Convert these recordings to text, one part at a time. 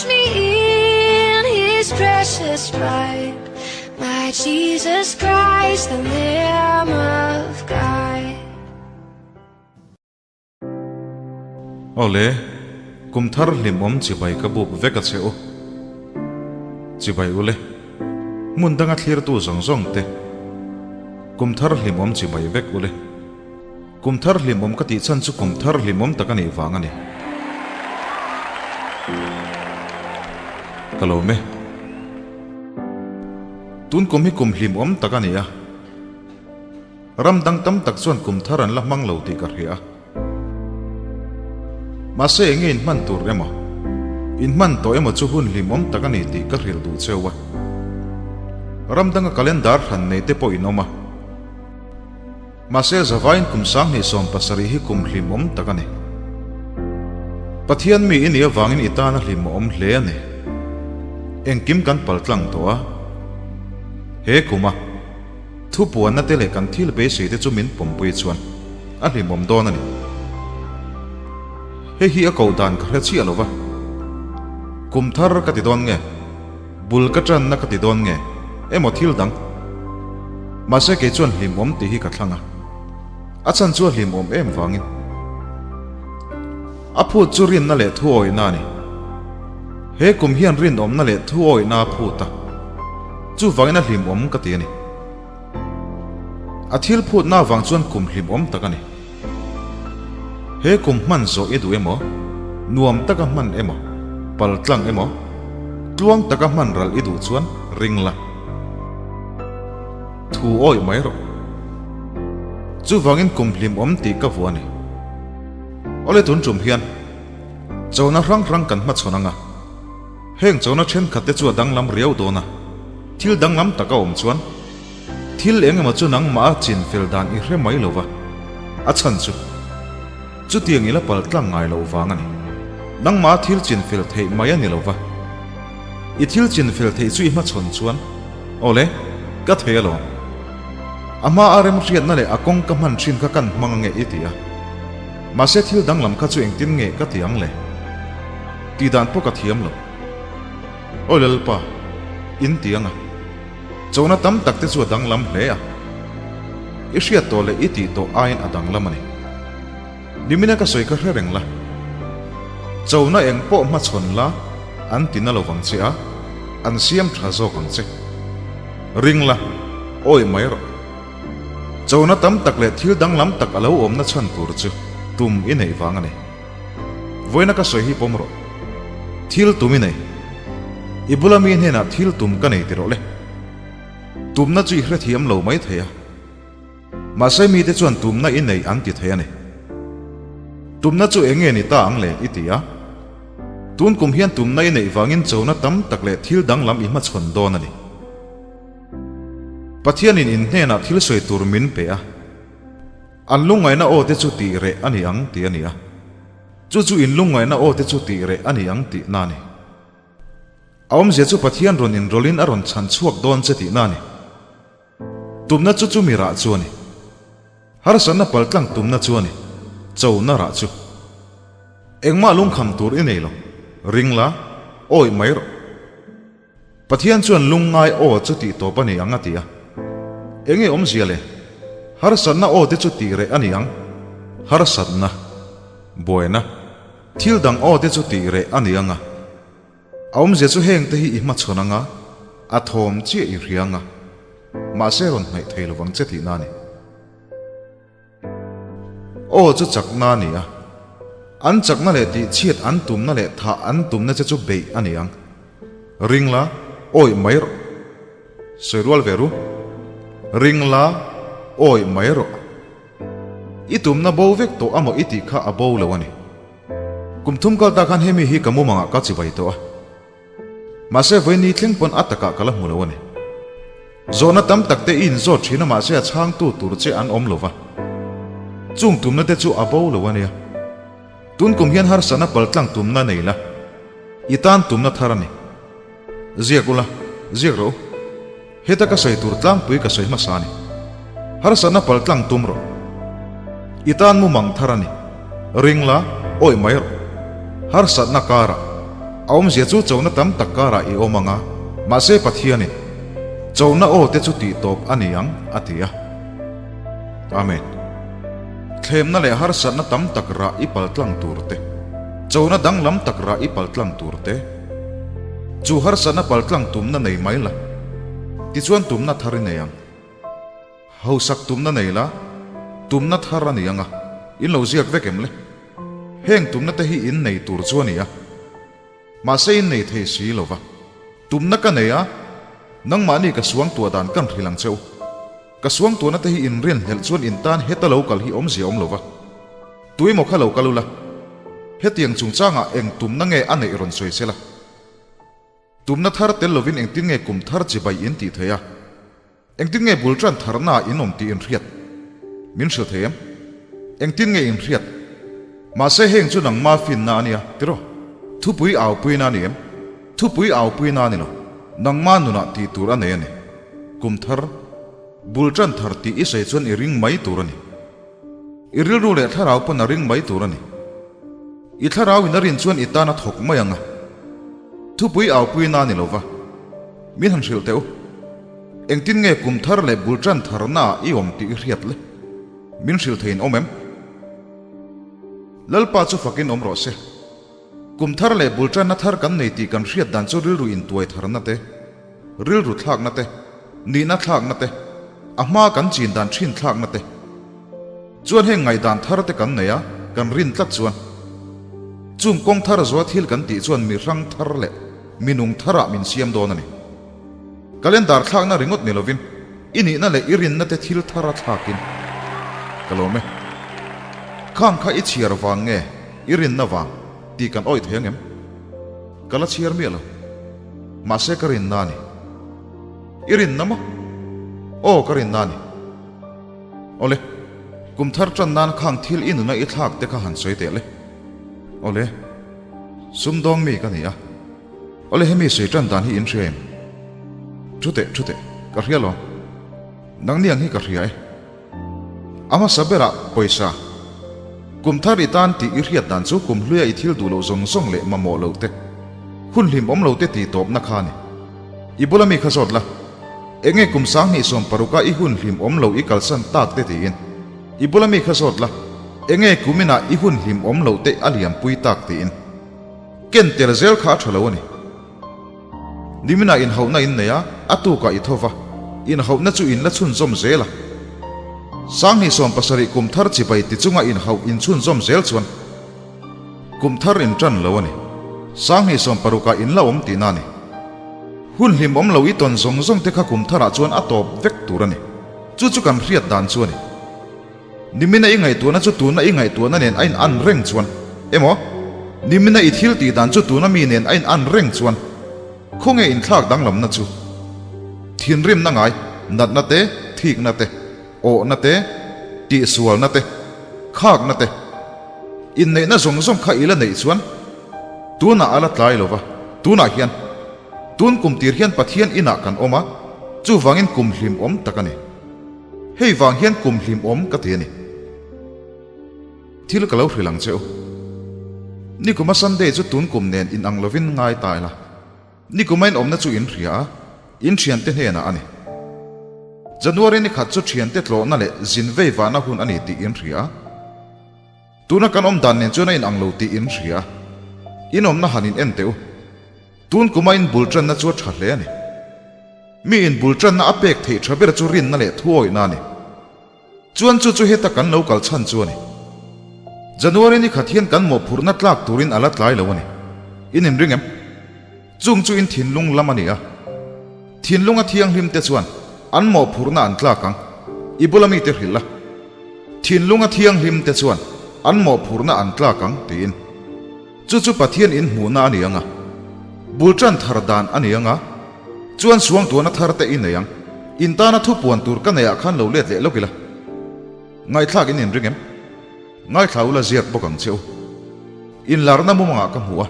Wash me in his precious blood. My Jesus Christ, the Lamb of God. Awle, kum thar hlimawm chibai ka buk vek a che u. Chibai ule, hmun danga thlirtu zawng zawng te, kum thar hlimawm chibai vek ule. Kum thar hlimawm ka tih chhan chu kum thar hlimawm tak a nih vang a ni. Ka lawm e. Tun kum hi kum hlimawm tak a ni a. Ram dang tam tak chuan kum thar an la hmang lo tih ka hria a. Mahse enge in hman tur emaw, in hman tawh emaw chu hun hlimawm tak a ni tih ka hrilh duh cheu a. Ram danga calendar hran nei te pawh in awm a. Mahse Zavain kum 2017 hi kum hlimawm tak a ni. Pathian mi i nih avangin i tan a hlimawm hle a ni. Engkim kan pal tlang tawh a. He kuma thupuanna te leh kan thil beisei te chu min pawmpui chuan a hlimawm dawn a ni. Hei hi a koh dan ka hre chiah lo va. Kum thar ka ti dawn nge? Bul ka tanna ka ti dawn nge? Emaw thil dang? Mahse kei chuan hlimawm tih hi ka thlang a. A chhan chu a hlimawm em vangin. A phut chu rinna leh thuawihna a ni. He kum hian rinawmna leh thuawihna a phut a. Chuvangin a hlimawm ka ti a ni. A thil phutna avang chuan kum hlimawm tak a ni. He kum hman zawh i duh emaw, nuam taka hman emaw, pal tlang emaw, tluang taka hman ral i duh chuan ring la. Thu awih mai rawh. Chuvangin kum hlimawm tih ka vuah a ni. Awle tun tum hian chona hrang hrang kan hmachhawn ang a, heng chona thenkhat te chu a danglam riau dawn a, thil danglam tak a awm chuan, Thil eng emaw chu nangmah a chin fel dan i hre mai lo va, a chhan chu chutiang i la pal tlang ngai loh vang a ni. Nangmah a thil chin fel theih mai a ni lo va, i thil chin fel theih chu i hmachhawn chuan, Awle, ka thei alawm. A hma a remhriatna leh a kawng ka hman thin kha kan hmang ange i ti a. Mahse thil danglam kha chu engtin nge ka ti ang le? Tih dan pawh ka thiam lo. Aw Lalpa, in ti anga. Chona tam tak te chu a danglam hle a, i hriat tawh leh i tih tawh aiin a danglam a ni. Nimina ka sawi ka hre reng la, chona eng pawh hmachhawn la an ti na lovang che a, an siam tha zawk ang che. Ring la, awih mai rawh. Chona tam tak leh thil danglam tak a lo awmna chhan tur chu tum i neih vang a ni. Vawiina ka sawi hi pawm rawh. Thil tum i nei. I bula mi hnenah thil tum ka nei ti rawh le. Tumna chu i hrethiam lo mai thei a. Mahse mite chuan tumna i nei an ti thei a ni. Tumna chu eng nge ni ta ang le i ti a. Tun kum hian tumna i neih vangin chona tam tak leh thil danglam i hmachhawn dawn a ni. Pathianin in hnenah thil sawi tur min pe a. An lungngaihna aw te chu tih reh a ni ang tih a ni a. Chu chu in lungngaihna aw te chu tih reh a ni ang tihna a ni. A awmzia chu Pathian rawn inrawlhin a rawn chhan chhuak dawn che tihna a ni. Tumna chu chumi rah chu a ni. Harsatna paltlang tumna chu a ni. Chona rah chu. Engmah lungkham tur i nei lo. Ring la, awih mai rawh. Pathian chuan lungngai aw chu tih tawp a ni ang a ti a. Enge awmzia le? Harsatna aw te chu tih reh a ni ang. Harsatna, buaina, thil dang aw te chu tih reh a ni ang a. A awmzia chu heng te hi i hmachhawn ang a, a thawm chiah i hria ang a. Mahse rawn hnaih thei lovang che tihna a ni. Aw chu chakna a ni a, an chakna leh tihchhiat an tumna leh thah an tumna che chu beih a ni ang. Ring la, awih mai rawh. Sawi rual ve ru. Ring la, awih mai rawh. I tumna bo vek tawh amaw i tih kha a bo lo a ni. Kum thum kal ta khan hemi hi ka mumangah ka chibai tawh a. Mahse vawiin thleng pawn a takah ka la hmu lo a ni. Zawhna tam tak te i inzawt thin a mahse a chhangtu tur che an awm lo va. Chung tumna te chu a bo lo a nia. Tun kum hian harsatna paltlang tumna nei la, i tan tumna thar a ni. Ziak ula, ziak rawh u. Heta ka sawi tur tlangpui ka sawi hmasa a ni. Harsatna paltlang tum rawh. I tan mumang thar a ni. Ring la, awih mai rawh. Harsatna karah. A awmzia chu chona tam tak karah i awm ang a, mahse Pathianin chona aw te chu tihtawp a ni ang, a ti a. Amen. Thlemna leh harsatna tam tak rah i paltlang tur te, chona danglam tak rah i paltlang tur te, chu harsatna paltlang tumna nei mai la, tichuan tumna thar i nei ang. Hausak tumna nei la, tumna thar a ni ang a, in lo ziak vek em le? Heng tumna te hi in nei tur chu a ni a, mahse in nei thei si lo va. Tumna ka nei a, nangmahni ka suangtuah dan kan hrilh ang che u. Ka suangtuahna te hi in rinhlelh chuan in tan heta lo kal hi awmzia awm lo va. Tuimaw kha lo kal ula, hetiang chungchangah eng tumna nge a neih rawn sawi sela. Tumna thar tel lovin engtin nge kum thar chibai in tih theih a? Engtin nge bul tan tharna ah in awm tih in hriat? Min hrilh thei em? Engtin nge in hriat? Mahse heng chu nangma finna a nia, tiraw? Thupui aupuina a ni em? Thupui aupuina a ni lo. Nangma nunah tih tur a nei a ni. Kum thar, bul tan thar tih i sawi chuan i ring mai tur a ni. I rilru leh thlarau pawn a ring mai tur a ni. I thlarau in a rin chuan i tan a thawk mai ang a. Thupui aupuina a ni lo va. Min han hrilh teh u. Engtin nge kum thar leh bul tan tharna ah i awm tih i hriat le? Min hrilh theiin awm em? Lalpa chu fakin awm rawh se. Kum thar leh bul tanna thar kan nei tih kan hriat dan chu rilru intuai tharna te, rilru thlakna te, nihna thlakna te, a hma kan chin dan thin thlakna te. Chuan heng ngaihdan thar te kan nei a, kan rin tlat chuan chung kawng thar zual thil kan tih chuan mi hrang thar leh mi nung tharah min siam dawn a ni. Calendar thlakna ringawt ni lovin i nihna leh i rinna te thil thar a thlakin ka lawm e. Khang kha i chhiar vang nge i rinna vang tih kan awih thei ang em? Ka la chhiar miah lo. Mahse ka rinna a ni. I rinna maw? Aw ka rinna a ni. Awle, kum thar tan nan khang thil i nuna i thlak te kha han sawi teh le. Awle, sumdawng mi ka ni a. Awle hemi sawi tan dan hi in hria em? Thu teh, thu teh, ka hria lo. Nangni ang hi ka hria e. A hmasa berah pawisa. Kum thar i tan tih i hriat dan chu kum hluia i thil duh loh zawng zawng leh mamawh loh te, hun hlim awm lo te tih tawpna kha a ni. I bula mi kha zawt la. Enge kum 2016 a i hun hlim awm lo i kalsan tak te tiin i bula mi kha zawt la, enge kum inah i hun hlim awm loh te a liampui tak tiin. Ken tel zel kha a tha lo a ni. Niminah inhauhna in nei a, a tukah i tho va, inhauhna chu in la chhunzawm zel a. 2017 kum thar chibai ti chunga inhauh in chhunzawm zel chuan kum thar in tan lo a ni. 2016 ah in la awm tihna a ni. Hun hlim awm lo i tawn zawng zawng te kha kum tharah chuan a tawp vek tur a ni. Chu chu kan hriat dan chu a ni. Nimina i ngaihtuahna chu tuna i ngaihtuahna nen a in an reng chuan emaw, nimina i thil tih dan chu tuna mi nen a in an reng chuan khawnge inthlak danglamna chu? Thinrimna ngai, natna te, thikna te, awhna te, tihsualna te, khakna te, inneihna zawng zawng kha i la neih chuan tunah a la tlai lo va, tunah hian tun kum tir hian Pathian inah kan awm a, chuvangin kum hlimawm tak a ni. Hei vang hian kum hlimawm ka ti a ni. Thil ka lo hrilh ang che u. Nikuma Sunday chu tun kum nen inang lovin ngai ta ila. Nikuma inawmna chu in hria a, in thiante hnenah a ni. January ni khat chu thiante tlawhna leh zin vei vahna hun a ni tih in hria a. Tuna kan awm dan nen chuan a inang lo tih in hria a. Inawmna han in en teh u. Tun kuma in bul tanna chu a tha hle a ni. Mi in bul tanna a pek theih tha ber chu rinna leh thuawihna a ni. Chuan chu chu heta kan lo kal chhan chu a ni. January ni khat hian kan mawhphurhna tlak turin a la tlai lo a ni. In inring em? Chung chu in thinlung lam a ni a. Thinlunga thianghlim te chuan an mawhphurhna an tlak ang. I bula mite hrilh la. Thinlunga thianghlim te chuan an mawhphurhna an tlak ang tiin. Chu chu Pathian in hmuhna a ni ang a, bul tan thar dan a ni ang a, chuan suangtuahna thar te i nei ang. In tana thu puan tur ka neih ah khan lo let leh lawk ila. Ngaihthlak in inring em? Ngaithla ula ziak bawk ang che u. Inlarna mumangah ka hmu a,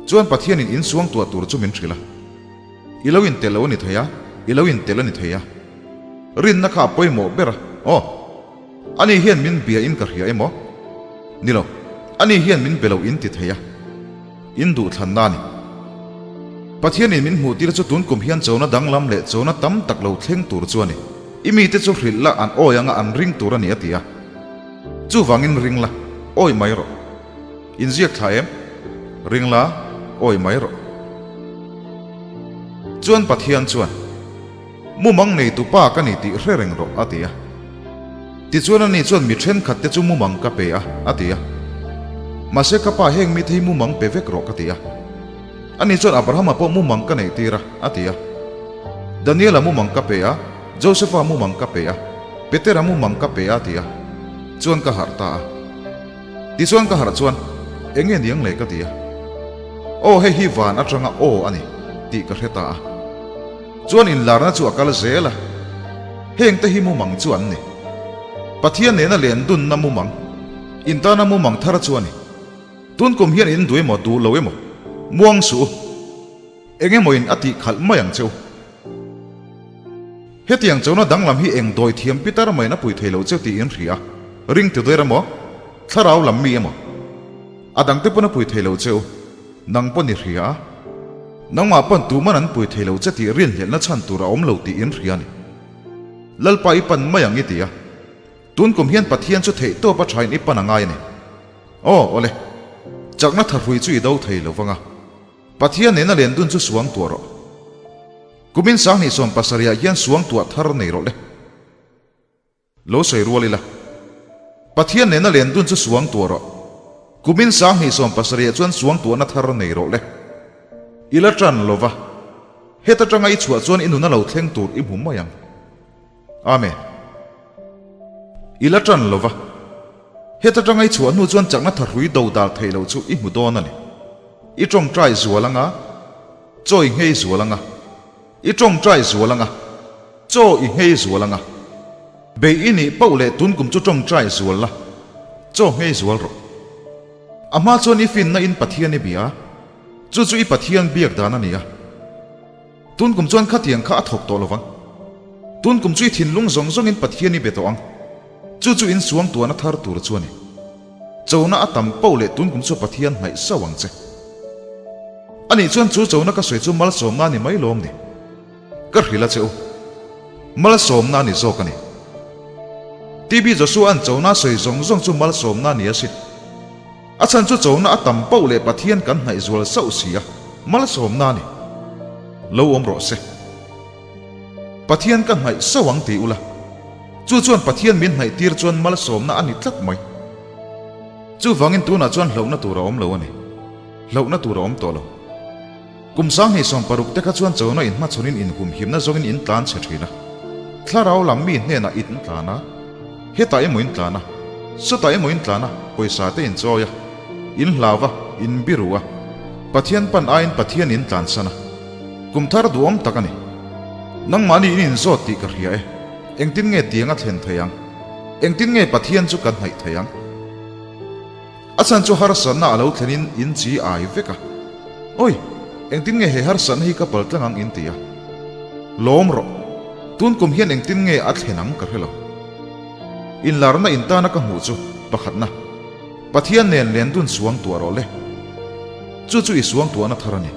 chuan Pathian in in suangtuah tur chu min hrilh a. I lo intelh lo a ni thei a, i lo intelh a ni thei a. Rinna kha a pawimawh ber a, aw. Ani hian min bia in ka hria emaw? Ni lo, ani hian min be lo in ti thei a. In duhthlanna a ni. Pathianin min hmuhtir chu tun kum hian chona danglam leh chona tam tak lo thleng tur chu a ni. I mite chu hrilh la an awi anga an ring tur a ni a ti a. Chuvangin ring la, awi mai rawh. Inziak thla em? Ring la, awi mai rawh. Chuan Pathian chuan, Mumang neitu pa ka ni tih hre reng rawh, a ti a. Tichuan ani chuan mi thenkhat te chu mumang ka pe a, a ti a. Mahse ka pa heng mite hi mumang pe vek rawh ka ti a. Ani chuan Abrahama pawh mumang ka neih tir a, a ti a. Daniela mumang ka pe a, Josefa mumang ka pe a, Petera mumang ka pe a, a ti a. Chuan ka harh ta a. Tichuan ka harh chuan, Eng nge niang le ka ti a. Aw hei hi van atanga aw a ni tih ka hre ta a. Chuan inlarna chu a kal zel a. Heng te hi mumang chu an ni. Pathian nena len dunna mumang, intana mumang thar chu a ni. Tun kum hian in duh emaw duh lo emaw, muang suh u. Eng emaw in a tih khalh mai ang che u. Hetiang chona danglam hi eng dawi thiam pitar maiin a pui thei lo cheu tih in hria. Ring ti der emaw, thlarau lam mi emaw. A dangte pawn a pui thei lo cheu. Nang pawn i hria a. Nangmah pawn tuman an pui thei lo che tih rinhlelhna chhan tur a awm lo tih in hria a ni. Lalpa i pan mai ang i ti a. Tun kum hian Pathian chu theihtawp a thain i pan a ngai a ni. Aw, awle. Chakna thahrui chu i do thei lo vang a. Pathian nena len dun chu suang tuah rawh. Kumin 2070 ah hian suang tuah thar nei rawh le. Lo sawi rual ila. Pathian nena len dun chu suang tuah rawh. Kumin 2070 ah chuan suang tuahna thar nei rawh le. I la tan lova. Heta tanga i chhuah chuan i nuna lo thleng tur i hmu mai ang. Amen. I la tan lova. Heta tanga i chhuah hnu chuan chakna thahrui do dal theih loh chu i hmu dawn a ni. I tawngtai zual anga, chaw i nghei zual anga. I tawngtai zual anga, chaw i nghei zual anga. Bei i nih pauh leh tun kum chu tawngtai zual la, chaw nghei zual rawh. A hma chuan i finna in Pathian i bia a, chu chu i Pathian biak dan a ni a. Tun kum chuan khatiang kha a thawk tawh lovang. Tun kum chu i thinlung zawng zawngin Pathian i be tawh ang. Chu chu in suang tuahna thar tur chu a ni. Chona a tam poh leh tun kum chu Pathian hnaih sauh ang che. Anih chuan chu chona ka sawi chu malsawmna a ni mai lawm ni? Ka hrilh a che u. Malsawmna a ni zawk a ni. TB Joshua an chona sawi zawng zawng chu malsawmna a ni asin. A chhan chu chona a tam poh leh Pathian kan hnaih zual sauh si a, malsawmna a ni. Lo awm rawh se. Pathian ka hnaih sauh ang ti ula, chu chuan Pathian min hnaih tir chuan malsawmna a ni tlat mai. Chuvangin tunah chuan hlauhna tur a awm lo a ni. Hlauhna tur a awm tawh lo. Kum 2016 te kha chuan chona inhmachhawnin inhumhimna zawngin in tlan chhe thin a. Thlarau lam mi hnenah in tlan a, hetah emaw in tlan a, sawtah emaw in tlan a, pawisa te in chawi a, in hlau a, in biru a, Pathian pan aiin Pathian in tlansan a. Kum thar duhawm tak a ni. Nangmahni in inzawt tih ka hria e. Engtin nge tiang a thlen thei ang? Engtin nge Pathian chu kan hnaih thei ang? A chhan chu harsatna a lo thlenin in chi ai vek a. Awi! Engtin nge he harsatna hi ka pal tlang ang in ti a. Lawm rawh. Tun kum hian engtin nge a thlen ang ka hre lo. Inlarna in tana ka hmuh chu pakhatna. Pathian nen len dun suang tuah rawh le. Chu chu i suang tuahna thar a ni.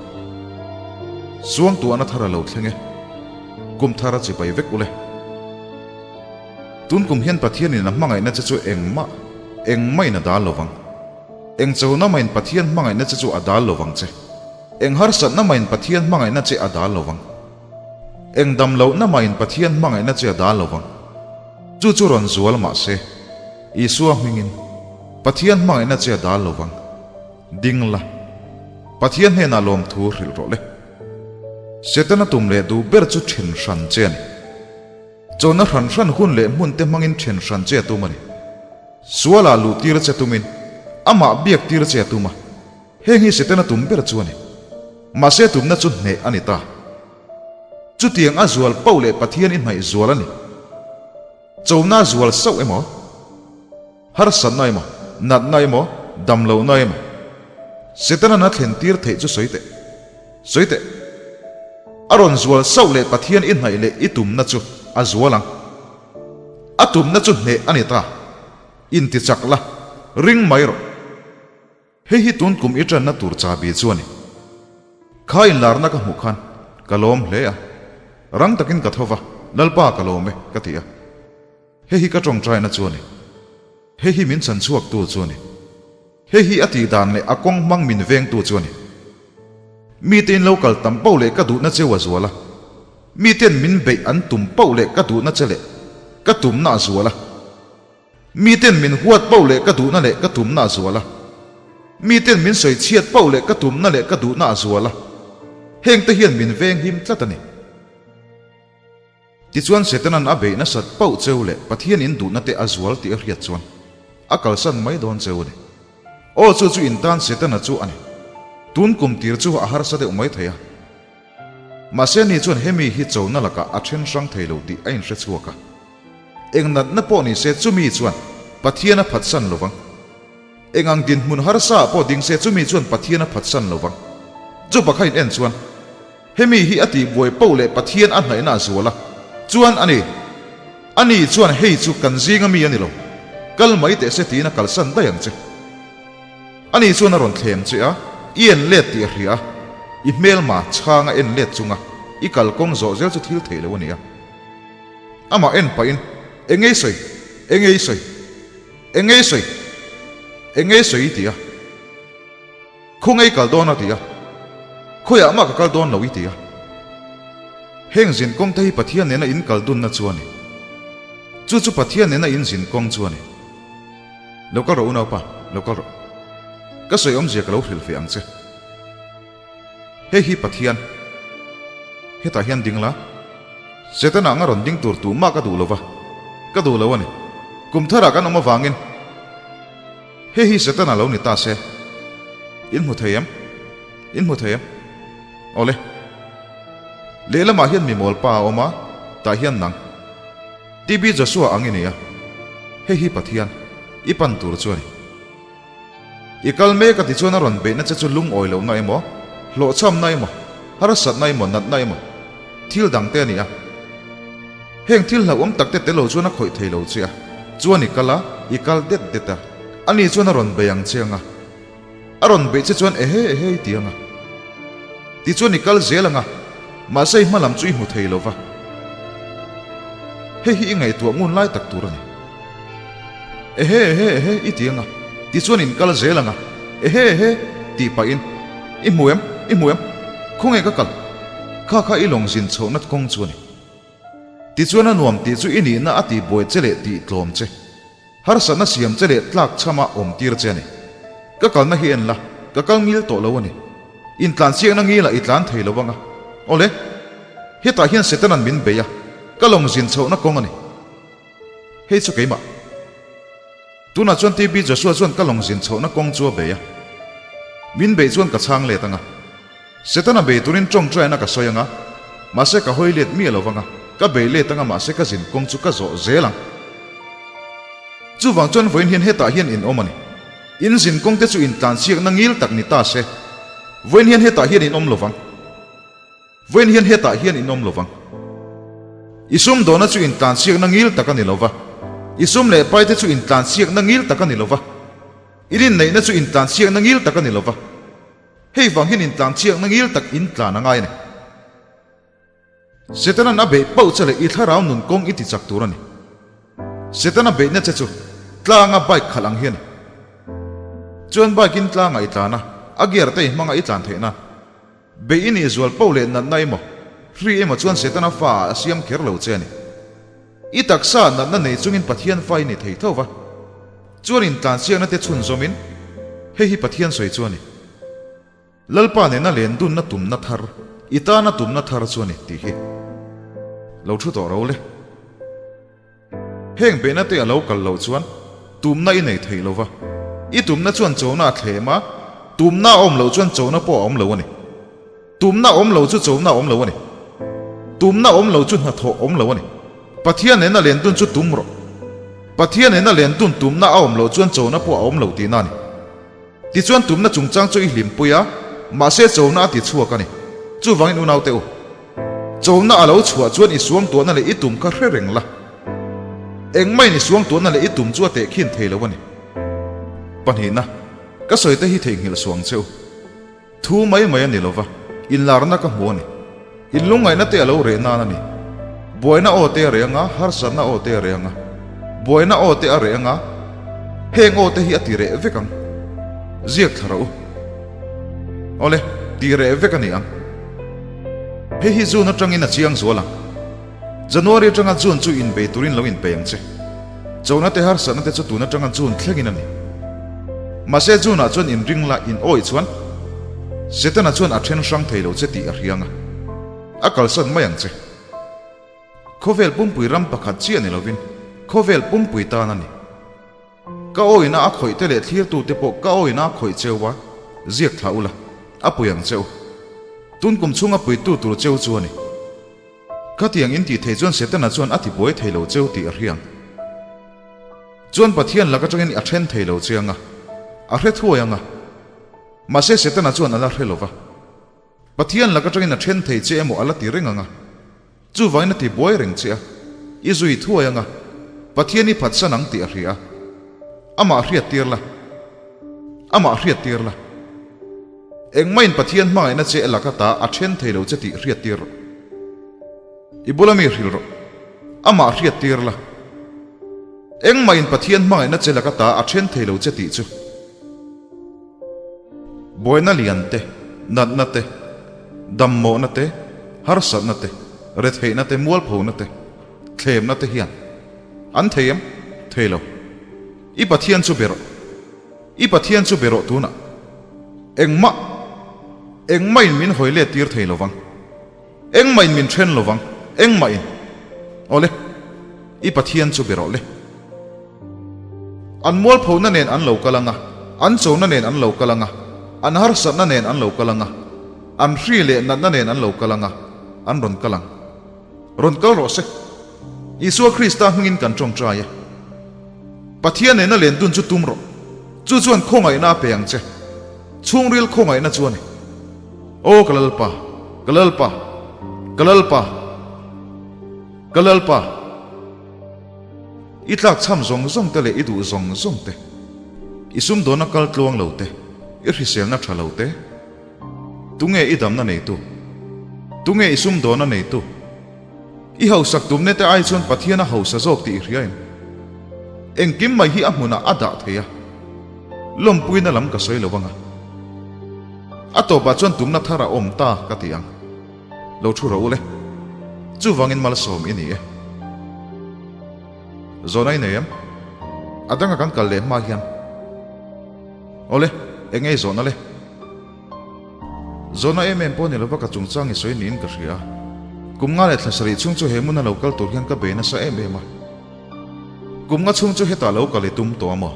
Suang tuahna thar a lo thleng e. Kum thar a chibai vek ule. Tun kum hian Pathianin a hmangaihna che chu engmah, engmahin a dal lovang. Eng chona mahin Pathian hmangaihna che chu a dal lovang che. Eng harsatna mahin Pathian hmangaihna che a dal lovang. Eng dam lohna mahin Pathian hmangaihna che a dal lovang. Chu chu rawn zual mahse, Isua hmingin Pathian hmangaihna che a dal lovang. Ding la, Pathian hnenah lawmthu hrilh rawh le. Setana tum leh duh ber chu then hran che a ni. Chawlhna hran hran hun leh hmun te hmangin then hran che a tum a ni. Sualah luh tir che tumin, amah biak tir che a tum a. Heng hi Setana tum ber chu a ni. Mahse tumna chu hneh a ni ta. Chutiang a zual pauh leh Pathian i hnaih zual a ni. Chona zual sauh emaw? Harsatna emaw, natna emaw, damlohna emaw, Setana'n a thlen tir theih chu sawi teh. Sawi teh. A rawn zual sauh leh Pathian i hnaih leh i tumna chu a zual ang. A tumna chu hneh a ni ta. Intichak la, ring mai rawh. Hei hi tun kum i ṭanna tur chahbi chu a ni. Kha inlarna ka hmuh khan ka lawm hle a, rang takin ka tho va, Lalpa ka lawm e, ka ti a. Hei hi ka ṭawngṭaina chu a ni. Hei hi min chhanchhuaktu chu a ni. Hei hi a tihdan leh a kawng hmang min vengtu chu a ni. Mite in lo kal tam poh leh ka duhna cheu a zual a. Miten min beih an tum poh leh ka duhna che leh ka tumna a zual a. Miten min huat poh leh ka duhna leh ka tumna a zual a. Miten min sawi chhiat poh leh ka tumna leh ka duhna a zual a. Hengte hian min venghim tlat a ni. Tichuan Setanan a beih nasat pauh cheu leh Pathian in duhna te a zual tih a hriat chuan a kalsan mai dawn cheu a ni. Aw chu chu in tan Setana chu a ni. Tun kum tir chu a harsa deuh mai thei a. Mahse ni chuan hemi hi chona lakah a then hrang thei lo tih a inhre chhuak a. Eng natna pawh ni se chumi chuan Pathian a phatsan lo vang. Eng ang dinhmun harsa ah pawh ding se chumi chuan Pathian a phatsan lo vang. Chu pakha in en chuan Hemi hi a tihbuai poh leh Pathian a hnaihna a zual a, chuan a ni. Ani chuan hei chu kan zinga mi a ni lo, kal mai teh se tiin a kalsan daih ang che. Ani chuan a rawn thlem che a, i en let tih a hria a, i hmelma chhanga en let chunga i kalkawng zawh zel chu thil theih lo a ni a. Amah en pahin, Eng ei sawi? Eng ei sawi? Eng ei sawi? Eng ei sawi? i ti a. Khawngaih kal dawn a ti a, Khawiah mah ka kal dawn lo i ti a. Heng zin kawng te hi Pathian nena in kal dunna chu a ni. Chu chu Pathian nena in zin kawng chu a ni. Lo kal rawh unaupa, lo kal rawh. Ka sawi awmzia ka lo hrilh ve ang che. Hei hi Pathian. Hetah hian ding la. Setana anga rawn ding tur tumah ka duh lo va, ka duh lo a ni. Kum tharah kan awm avangin. Hei hi Setana lo ni ta se. In hmu thei em? In hmu thei em? Awle. Lehlamah hian mimawl pa a awm a, tah hian nang. TB Joshua ang i nei a. Hei hi Pathian, i pan tur chu a ni. I kal mek a ti chuan a rawn beihna che chu lungawi lohna emaw, hlawhchhamna emaw, harsatna emaw, natna emaw, thil dang te a ni a. Heng thil hlauhawm tak te tel lo chuan a khawih thei lo che a, chuan i kal a, i kal det det a, ani chuan a rawn bei ang che ang a, a rawn beih che chuan ehe ehe i ti ang a, tichuan i kal zel ang a, mahse i hma lam chu i hmu thei lo va. Hei hi i ngaihtuah ngun lai tak tur a ni. Ehe ehe ehe i ti ang a, tichuan in kal zel ang a, ehe ehe tih pahin i hmu em, i hmu em, khawnge ka kal? Kha kha i lawng zin chhohna kawng chu a ni. Tichuan a nuam tih chu i nihna a tihbuai che leh tih tlawm che, harsatna siam che leh tlak chhama awm tir che a ni. Ka kalna hi en la, ka kal ngil tawh lo a ni. Intlansiakna ngilah i tlan thei lo ang a. Awle, hetah hian Setanan min bei a, ka lawng zin chhohna kawng a ni. Hei chu keimah. Tunah chuan TB Joshua chuan ka lawng zin chhohna kawng chu a bei a. Min beih chuan ka chhang let ang a. Setana bei turin tawngtaina ka sawi ang a, mahse ka hawi let miah lo vang a, ka bei let ang a mahse ka zin kawng chu ka zawh zel ang. Chuvang chuan vawiin hian hetah hian in awm a ni. In zin kawng te chu in tlansiakna ngil tak ni ta se, vawiin hian hetah hian in awm lo vang. Vawiin hian hetah hian in awm lo vang. I sumdawhna chu in tlansiakna ngil tak a ni lo va, i sum leh paite chu in tlansiakna ngil tak a ni lo va, i rinneihna chu in tlansiakna ngil tak a ni lo va. Hei vang hian intlanchhiakna ngil tak in tlan a ngai a ni. Setanan a beih pauh che leh i thlarau nun kawng i ti chak tur a ni. Setana beihna che chu tlanga bike khalh ang hi a ni. Chuan bike in tlangah i tlan a, a gear te i hmanga i tlan theih nan. Beih i nih zual pauh leh natna emaw, hri emaw chuan Setana fa ah a siam kher lo che a ni. I taksa natna nei chungin Pathian fa i ni thei tho va. Chuan intlansiakna te chhunzawmin, hei hi Pathian sawi chu a ni. Lalpa nena len dunna tumna thar, i tana tumna thar chu a ni tih hi lo thu tawh ro le. Heng beihna te a lo kal loh chuan tumna i nei thei lo va, i tumna chuan chona a thlem a, tumna a awm loh chuan chona pawh a awm lo a ni. Tumna awm lo chu chona awm lo a ni. Tumna awm lo chu hnathawh awm lo a ni. Pathian nena len dun chu tum rawh. Pathian nena len dun tumna a awm loh chuan chona pawh a awm lo tihna a ni. Tichuan tumna chungchang chu i hlimpui a, mahse chona a ti chhuak a ni. Chuvangin unaute u, chona a lo chhuah chuan i suangtuahna leh i tum kha hre reng la. Engmahin i suangtuahna leh i tum chu a tehkhin thei lo a ni. Pahnihna. Ka sawi te hi theihnghilh suh ang che u. Thu mai mai a ni lova, inlarna ka hmu a ni. Inlungngaihna te a lo reh nan a ni. Buaina aw te a reh anga, harsatna aw te a reh anga. Buaina aw te a reh anga, heng aw te hi a ti reh vek ang. Ziak thla rawh u. Awle, ti reh vek a ni ang. Hei hi June atangin a chiang zual ang. January atanga June chu inbei turin lo inpei ang che. Chona te harsatna te chu tun atanga June thlengin a ni. Mahse June ah chuan inring la in awih chuan Setana chuan a then hrang thei lo che tih a hriang a, a kalsan mai ang che. Khawvel pumpui ram pakhat chiah ni lovin khawvel pumpui tan a ni. Ka awina a khawih te leh thlirtute pawh ka awina a khawih cheu a, ziak thlah ula, a pui ang cheu. Tun kum chhunga puitu tur cheu chu a ni. Khatiang in tih thei chuan Setana chuan a ti buai thei lo cheu tih a hriang. Chuan Pathian lak atangin a then thei lo che anga, a hre thuai anga. Mahse Setana chuan a la hre lova. Pathian lak atangin a then thei che emaw a la ti reng anga. Chuvangin a ti buai reng che a, i zui thuai anga, Pathian i phatsan ang tih a hria a. Amah hriat tir la. Amah hriat tir la. Engmahin Pathian hmangaihna che laka ta a then thei lo che tih hriat tir rawh. I bula mi hrilh rawh. Amah hriat tir la. Engmahin Pathian hmangaihna che laka ta a then thei lo che tih chu. Buaina lian te, natna te, dammawhna te, harsatna te, retheihna te, mualphona te, thlemna te hian an thei em? Thei lo. I Pathian chu be rawh. I Pathian chu be rawh tunah. Engmah, engmahin min hawi let tir thei lovang. Engmahin min then lovang. Engmahin. Awle, i Pathian chu be rawh le. An mualphona nen an lo kal anga, an chona nen an lo kal anga, an harsatna nen an lo kal anga, an hri leh natna nen an lo kal anga, an rawn kal ang. Rawn kal rawh se. Isua Krista hmingin kan tawngtai e. Pathian nena len dun chu tum rawh. Chu chuan khawngaihna a pe ang che. Chhungril khawngaihna chu a ni. Aw ka Lalpa, ka Lalpa, ka Lalpa, ka Lalpa. I tlakchham zawng zawng te leh i duh zawng zawng te, i sumdawnna kal tluang lo te, i hriselna tha lo te, tunge i damna neitu? Tunge i sumdawnna neitu? I hausak tumna te ai chuan Pathian a hausa zawk tih i hria em? Engkim mai hi a hmunah a dah thei a, lawmpuina lam ka sawi lo anga. A tawpah chuan tumna thar a awm ta ka ti ang. Lo thu rawh u le. Chuvangin malsawm i ni e. Zawhna i nei em? A danga kan kal leh hma hian. Awle, eng nge i zawhna le? Zawhna em em pawh ni lova ka chungchang i sawi niin ka hria a. Kum nga leh thla sarih chhung chu he hmuna lo kal tur hian ka bei nasa em em a. Kum nga chhung chu hetah lo kal i tum tawh a maw?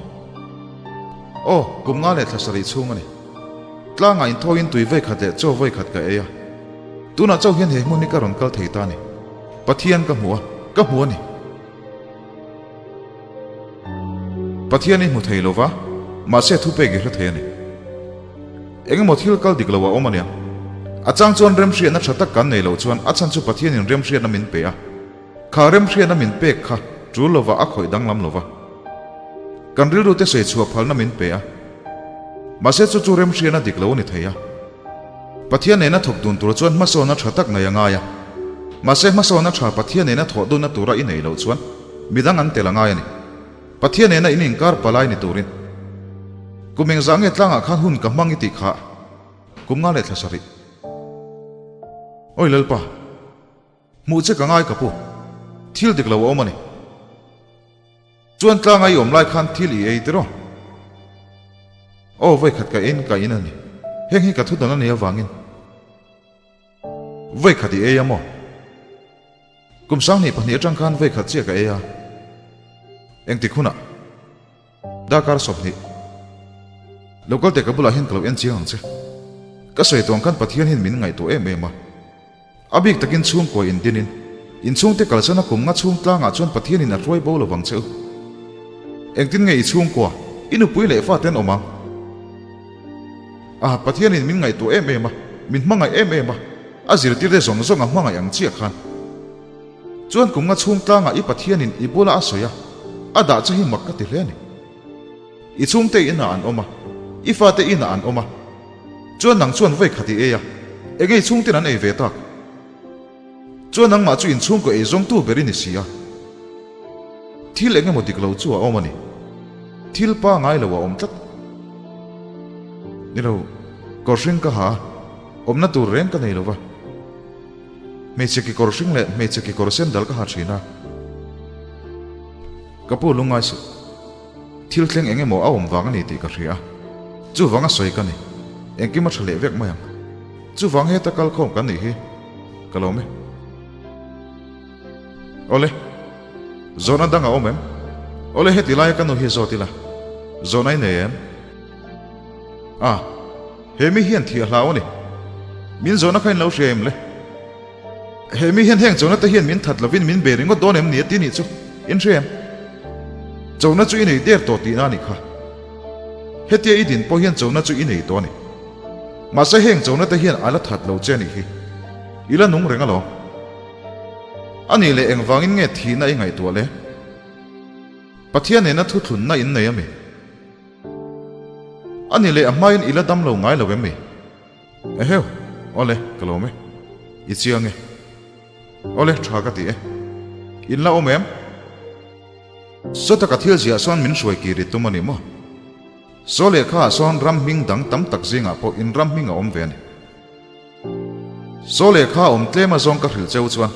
Aw, kum nga leh thla sarih chhung a ni. Tlangah inthawiin tui vawi khat leh chaw vawi khat ka ei a. Tunah chauh hian he hmun hi ka rawn kal thei ta a ni. Pathian ka hmu a, ka hmu a ni. Pathian i hmu thei lo va, mahse thupek i hre thei a ni. Eng emaw thil kal dik lo a awm a nia. A chang chuan remhriatna tha tak kan nei loh chuan a chhan chu Pathianin remhriatna min pe a. Kha remhriatna min pek kha tul lova a khawih danglam lo va. Kan rilrute sawi chhuah phalna min pe a. Mahse chu chu remhriatna dik lo a ni thei a. Pathian nena thawk dun tur chuan hmasawnna tha tak nei a ngai a. Mahse hmasawnna tha Pathian nena thawh dunna tura i nei loh chuan midang an tel a ngai a ni. Pathian nena in inkar palai ni turin. Kum engzah nge tlangah khan hun ka hmang i tih kha kum nga leh thla sarih. Awi Lalpa, hmuh che ka ngai ka pu. Thil dik lo a awm a ni. Chuan tlanga i awm lai khan thil i ei tiraw? Aw vawikhat ka in ka in a ni. Heng hi ka thudan a nih avangin vawikhat i ei a maw? Kum 22 atang khan vawikhat chiah ka ei a. Engtik hunah? Darkar 20. Local te ka bulah hian ka lo en chiang ang che. Ka sawi tuang khan Pathian hian min ngaihtuah em em a. A bik takin chhungkua indinin, inchhungte kalsana kum nga chhung tlangah chuan Pathianin a hruai bo lovang che u. Engtin nge i chhungkua, i nupui leh fate an awm ang? A, Pathianin min ngaihtuah em em a, min hmangaih em em a, a zirtirte zawng zawng a hmangaih ang chiah khan. Chuan kum nga chhung tlangah i Pathianin i bula a sawi a, a dah che hi mak ka ti hle a ni. I chhungte inah an awm a. I fate inah an awm a. Chuan nang chuan vawi khat i ei a, eng ei chhungten an ei ve tak? Chuan nangmah chu inchhungkaw ei zawngtu ber i ni si a. Thil eng emaw dik lo chu a awm a ni. Thil pangai lo a awm tlat. Ni lo, kawr hring ka ha a, awmna tur reng ka nei lo va. Hmeichhe kekawr hring leh hmeichhe kekawr sen dal ka ha thin a. Ka pu lungngai suh. Thil thleng eng emaw a awm vang a ni tih ka hria a, chuvang a sawi ka ni. Engkim a tha leh vek mai ang. Chuvang heta kal khawm kan nih hi ka lawm e. Awle, zawhna dang a awm em? Awle, heti laia ka nu hi zawt ila, zawhna i nei em? A, he mi hian thih a hlau a ni. Min zawhna kha in lo hria em le? He mi hian heng chona te hian min that lovin min be ringawt dawn em ni a ti nih chu in hria em? Chona chu i nei der tawh tihna a nih kha. Hetia i din pawh hian chona chu i nei tawh a ni. Mahse heng chona te hian a la that lo che a nih hi. I la nung reng alawm. A nih leh engvangin nge thihna i ngaihtuah le? Pathian nena thuthlunna in nei a mi? A nih leh a hmain i la dam lo ngai lo em mi? Eheu, awle, ka lawm e. I chiang e. Awle, tha ka ti e. In la awm em? Sawta ka thil ziah sawn min hruai kir i tum a ni maw? Saw lehkha ah sawn ram hming dang tam tak zingah pawh in ram hming a awm ve a ni. Saw lehkha awm tlem a zawng ka hrilh cheu chuan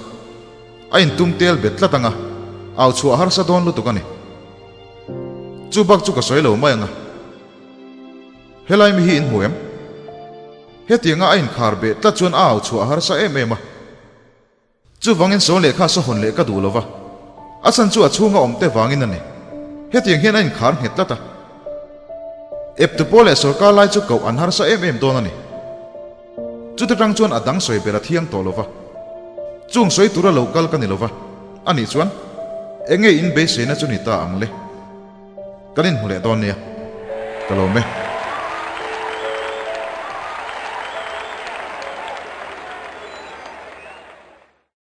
a intum tel bet tlat anga au chhuah harsa dawn lutuk a ni. Chu bak chu ka sawi lo mai anga. Helai mi hi in hmu em? Hetianga a inkhar beh tlat chuan a au chhuah harsa em em a. Chuvangin saw lehkha saw hawn leh ka duh lo va, a chhan chu a chhunga awm te vangin a ni. Hetiang hian a inkhar nghet tlat a. Eptu pawl leh sawrkar lai chu koh an harsa em em dawn a ni. Chuta tang chuan a dang sawi ber a thiang tawh lo va. Chung sawi tura lo kal ka ni lo va, anih chuan enge in beiseina chu ni ta ang le? Kan inhmu leh dawn nia, ka lawm e.